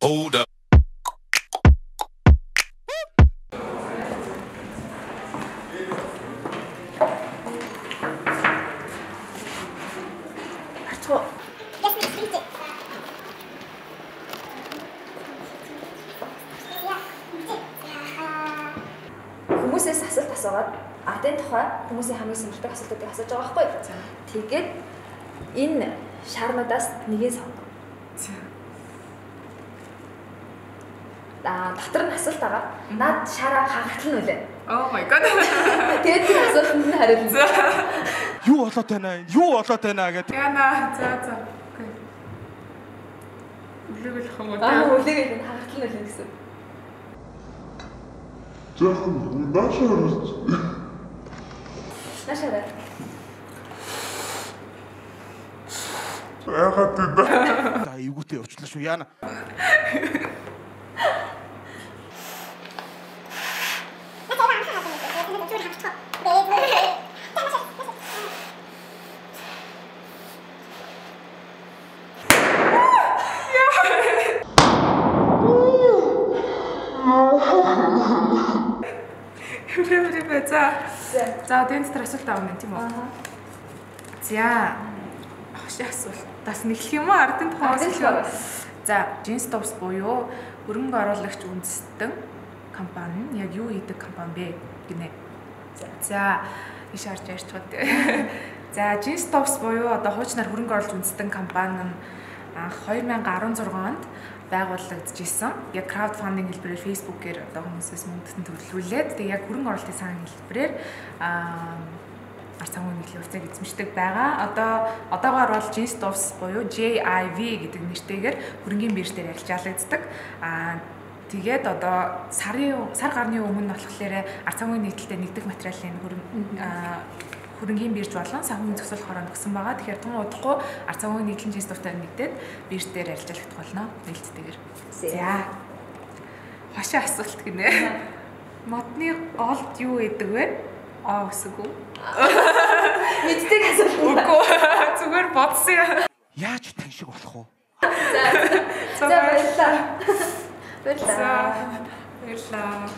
Hold up. Арчгүй. Хүмүүсээс асуулт асуугаад ардын тухай хүмүүсийн хамгийн сонирхдаг асуултуудыг асууж байгаа байхгүй юу? Тэгээд энэ шаарнуудаас нэгийг сонгоно. Аа, дотор нь асуулт байгаа. Наад шаараа хангалтал нь үлээ. Oh my god. Тэгээд тэр асуултанд нь хариулна. Юу болоод байна? Юу болоод байна гэдэг. Яна, за за. Окей. Үлээгэл хам уу? Аа, үлээгэл хангалтал нь үлээ гэсэн. Жаахан наашаа. Наашаа. Яагаад вэ? За эвгүүтэй явуулчлаа шүү. Яна. За. За, энэ дотор асуулт авна тийм үү? За. Хоши асуултаас нэглэх юм уу? Ардын тухай асуулт. За, Jinstopс буюу хөрөнгө оруулагч үндэстэн компани нь яг юу хийдэг компани бэ гинэ. За, иш харж ярьж байгаа. За, Jinstopс буюу одоо хуучнаар хөрөнгө оруулагч үндэстэн компани нь анх 2016 онд байгуулагдчихсэн. Яг краудфандинг хэлбэрээр Facebook-ээр одоо хүмүүсээс мөнгөтөн төлөвлүүлээд тэгээ яг хөрөнгө оруулалтын сан хэлбэрээр ард санхүүгийн нийтлэлийн хувьцааг эзэмшдэг байгаа. Одоогоор бол Jinstopс буюу JIV гэдэг нэртэйгээр хөрөнгийн бирж дээр арилжаалагддаг. Тэгээд одоо сар гарны өмнө болохоор ард санхүүгийн нийтлэлтэй нэгдэх материалын хөрөнгийн бирж болон санхүүгийн зохицуулах хороонд өгсөн байгаа. Тэгэхээр тун удахгүй ард санхүүгийн нийтлэлийн Jinstopтай нэгдээд бирж дээр арилжаалагдах болно нээлттэйгээр. За. Хошин асуулт гинэ. Модны голд юу гэдэг вэ? Аа, өсөг үү? Мэддэг асуулт. Үгүй. Зүгээр бодсон юм. Яаж тань шиг болох вэ? За, баярлалаа. Баярлалаа. Баярлалаа.